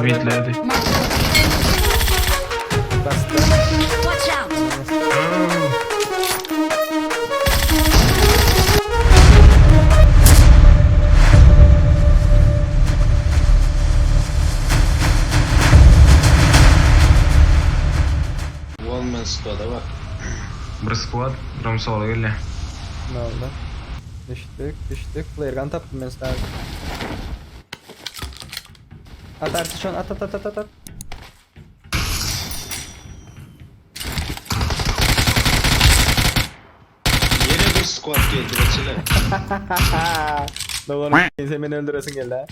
Tabitledi. Marked a location. Basdy. Watch out! One man squad'a bak. Bir squad, biram sola gelýär. Ne oldu? Düşdük, düşdük. Flare gun tapdym men sana. At artık şon at at at at at at. Yine bir squad geldi beçile. Dolanıp sen beni öldüresin geldi ha.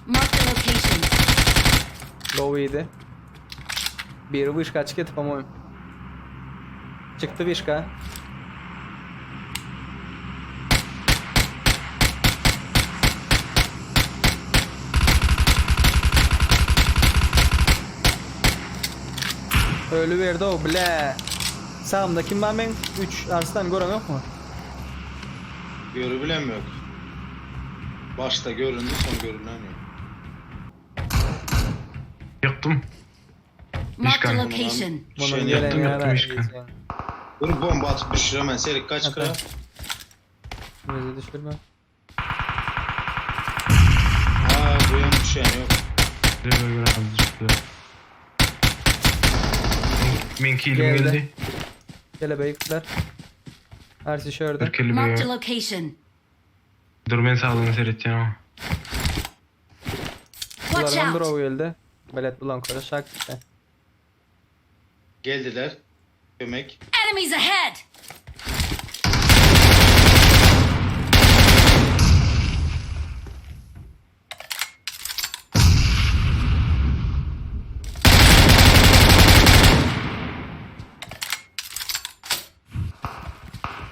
Marked a location. Low iyiydi. Bir вышка çıktı по-моему. Çıktı вышка. Ölü verdi o ble. Sağımda kim var ben? 3 Arslan gören yok mu? Görü yok. Başta göründü son görünen yok. Ýykdym. Marked a Işkan. location. Bunun Şeyini gelen yaptım, yara yaptım işkan. yiyeceğim. Dur bomba atıp düşüremem. Serik kaç kıra? Bizi düşürme. Aa bu yan düşen yok. Bir bir düştü. Men kilim Geldi. geldi. Kelebekler. Arsi Bir şurada. kilim Marked a yok. location. Dur men sağlığını seyredeceğim ama. Watch Bulardan out! drop geldi. Belet bulan kola şak işte. Geldiler. Kömek. Enemies ahead!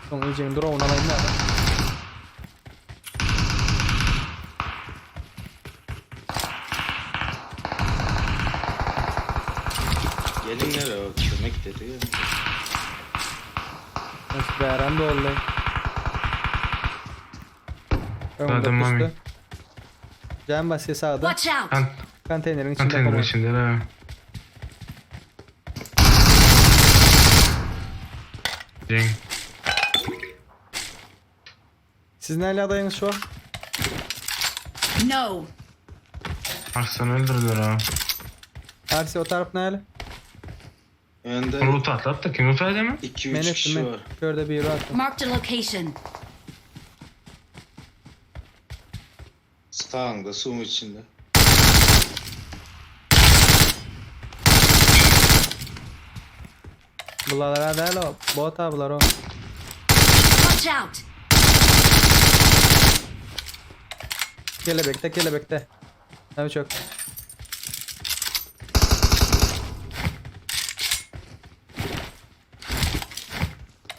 Son iyice drone'u alayım da. Gelin nereye o kömek dedi. ya. Nasıl beren de oldu. Önde Zaten mami. pustu. Can basıyor sağda. Watch out! Kan Konteynerin içinde konteynerin koman. içinde de. Ceng. Siz neyle adayınız şu an? No! Arslanı öldürdüler ha. Arsi o taraf neyle? Önde Loot atlattı. Kim loot aydı mı? 2-3 Men kişi ettim ben. var. Şurada bir yere attım. Marked a location. Sağında suyun içinde. Bulara değil o. Bot ha bular o. Watch out! Kelebekte kelebekte. Ne çok.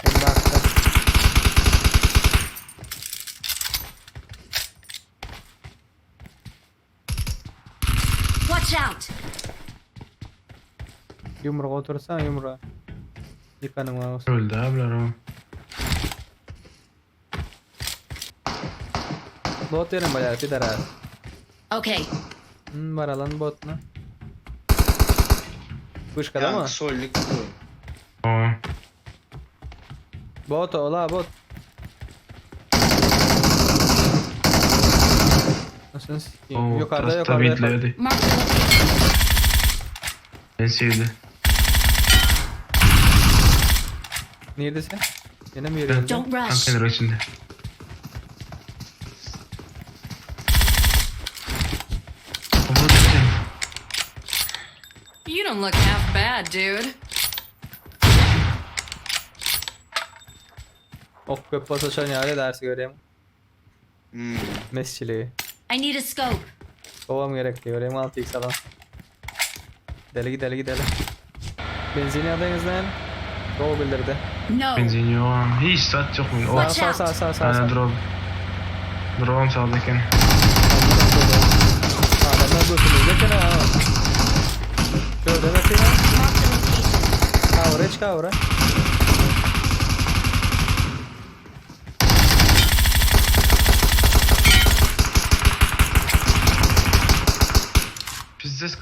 Bomba attı. Watch out! Yumruğa otursan yumruğa. Yıkanın var olsun. Öldü abiler o. Bot verin bayağı bir daha. Okay. Var alan bot mu? Kuşkada mı? Yani sollik bu. O. Bot ola bot. Nasıl sikeyim? O. Yukarıda yukarıda. yukarıda. Tabitledi. Marked a location. En sevdi. Neredesin? Yine mi yürüyorsun? Don't rush. Konteyner içinde. Bomba düştü. You don't look half bad, dude. Ok köp basaşan yare dersi göreyim. Mesçiliği. I need a scope. Kovam gerek diyor. Göreyim 6x alan. Deli gidelim gidelim. Benzini adayınızdan. Go bildirdi. No. Benzin yok. ha. Hiç sat yok mu? O. Sağ sağ sağ sağ sağ. Tane sağ. drop. Drop'um sağdaki. Adamlar götümüzde ha. Şurada bakayım. Marked a location. Kavra hiç kavra.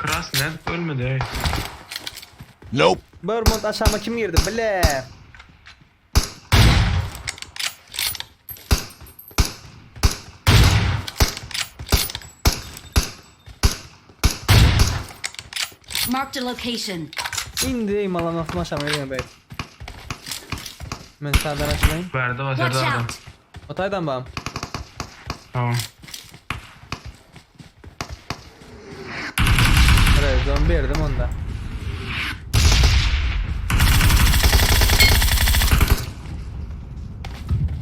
Kras nädip ölmedi ey? Nope. Bir mont aşama kim girdi? Bile. Marked a location. Indi malam nasıl aşama girdi be. Men sağdan açılayım. Bärde var Watch serdar adam. out! Otaydan bam. Tamam. Evet, zombi yerdim onda.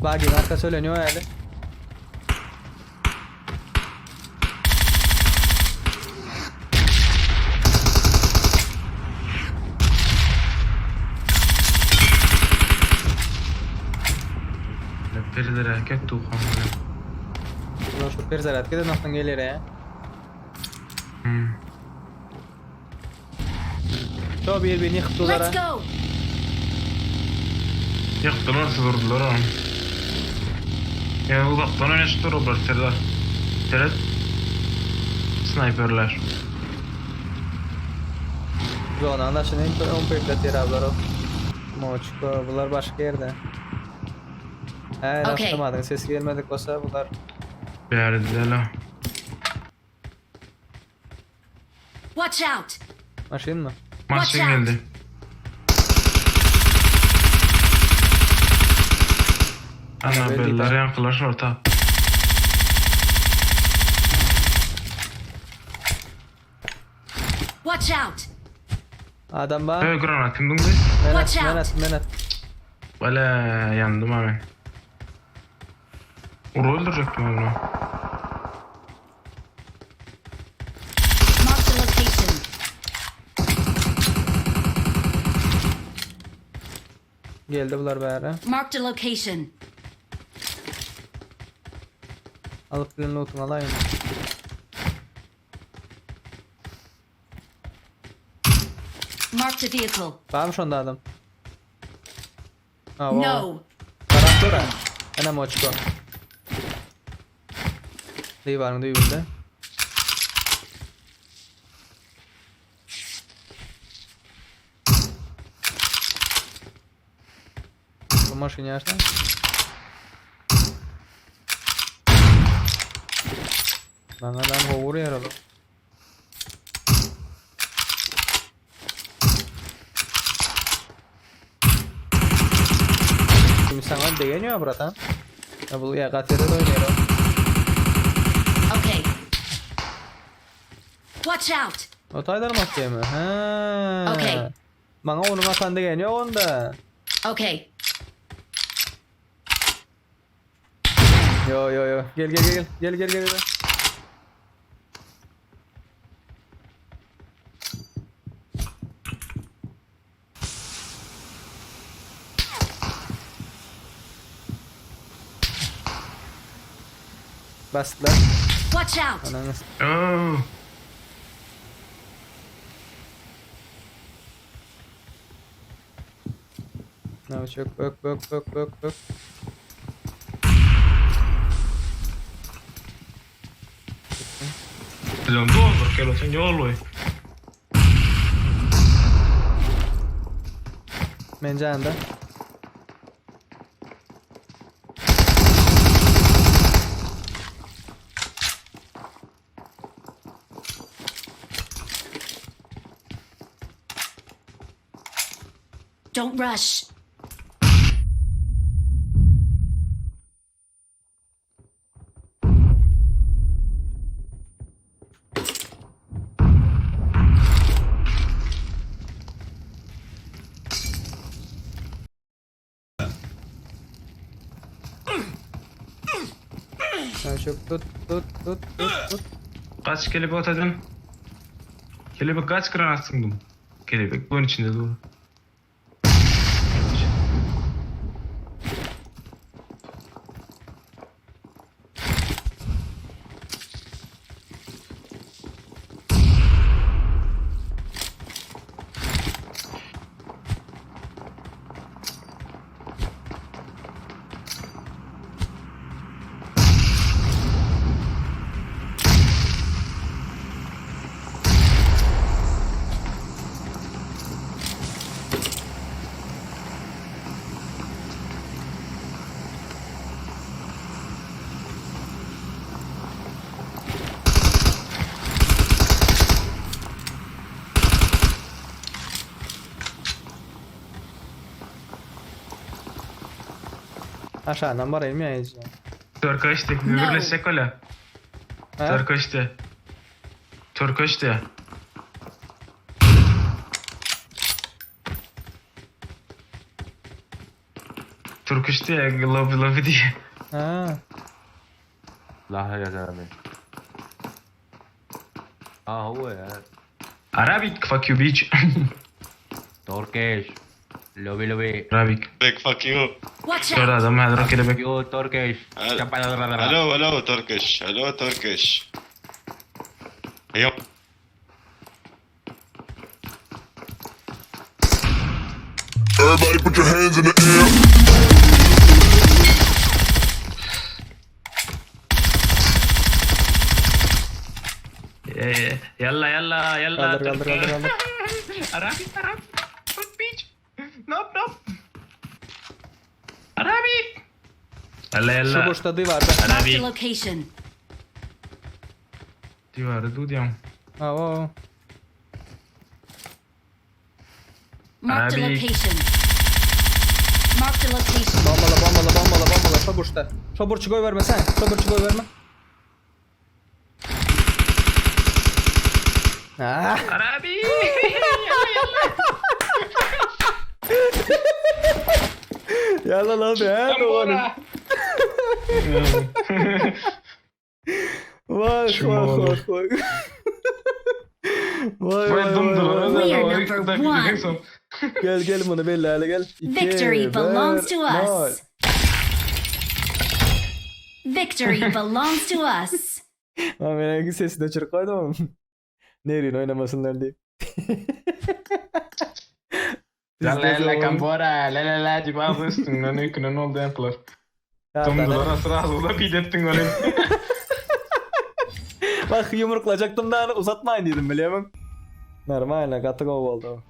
Buggy'nin arka söyleniyor herhalde. Ne perilere hareket tuğkan. Ulan şu perzarat giden aklın gelir ya. Şo bir birini yıktılar Let's ha. go! Ýykdylar, sızırdylar onu. Ya uzaktan oynayışdyr olar Serdar. Seret. Sniperler. Zonanın daşyny on peklet yer ablar o. Moçko, bular başka yerde. He, Okey. rastlamadın. Sesi gelmedik bolsa bular. Bärde Watch out! Maşyn mı? Maşyn Watch out. geldi. Ana Belli beller de. ýankylar şorta. Watch out! Adam bar. Öý granat kim döňdi? Men Watch at, men out. at, men at. Wala ýandym ha men. Uru öldürecektim onu. Marked a location. Geldi bular bäri. Marked a location. Alyp bilen loot'uny alaýyn. Marked a vehicle. Barmy şonda adam? Ha, o. No! Garap dur ha. Enem oçko. Diwaryn düýbünde. Bu maşyn ýaşda. Maňa adam gowy urýar ol. Kim saňa degeniyor bratan? Ya bu ya gatere de oýnaýar. o. Okay. Watch out! O taýdan atýarmy? Ha. Okey. Maňa onuň atan degeni ýok onda. Okay. Yo yo yo. Gel gel gel gel gel gel gel. Bastılar. Watch out! Ananı Oo. Ne çok bök bök bök bök bök. Dön doldur gel sen ýol boý. Men janda. Don't rush. Ya çok tut tut tut tut tut. Kaç kelebek atadın? Kelebek kaç granat syndym? Kelebek bunun içinde dur. Aşağıdan barayım ya hiç. Turkish diye. No. Birleşsek öyle. Ha? Turkish diye. Turkish diye. Turkish diye, love love diye. Ha. لا يا زلمه اه هو يا Arabic fuck you bitch. تركيش لوبي لوبي Arabic. Big fuck you. Watch Gördü out! adam her kelebek. يو تركيش Hello, hello, Turkish. Hello, Turkish. Yep. Everybody put your hands in the air. Ee, Yalla yalla yalla. Kaldır kaldır kaldır kaldır. Arabic Arabic. Fuck bitch. Nope nope. Arabic. Yalla Şu yalla. boşta duvarda. Marked a Arabic. location. Divarı dudiyam. Ha o. Marked a Arabic. location. Marked a location. Bombala bombala bombala bombala şu burçta. Şu burçu koy verme sen. Şu burçu koy verme. Ah. Arabic. Yalla lan be. Doğru. Vay vay vay vay. Vay Vay vay vay. dumdular. vay. We are number one. Gel gel bunu belli hale gel. İki, Victory belongs bir, to nol. us. Victory belongs to us. Ama ben sesi de çırk koydum ama. Nerin oynamasınlar diye. Yalla yalla kambora. La la la cibazı üstünden öykünün oldu yapılar. Dumdular sırası da bir ettin öyle. Bak yumruklayacaktım da hani uzatmayın dedim biliyor musun? Normal katı gol oldu.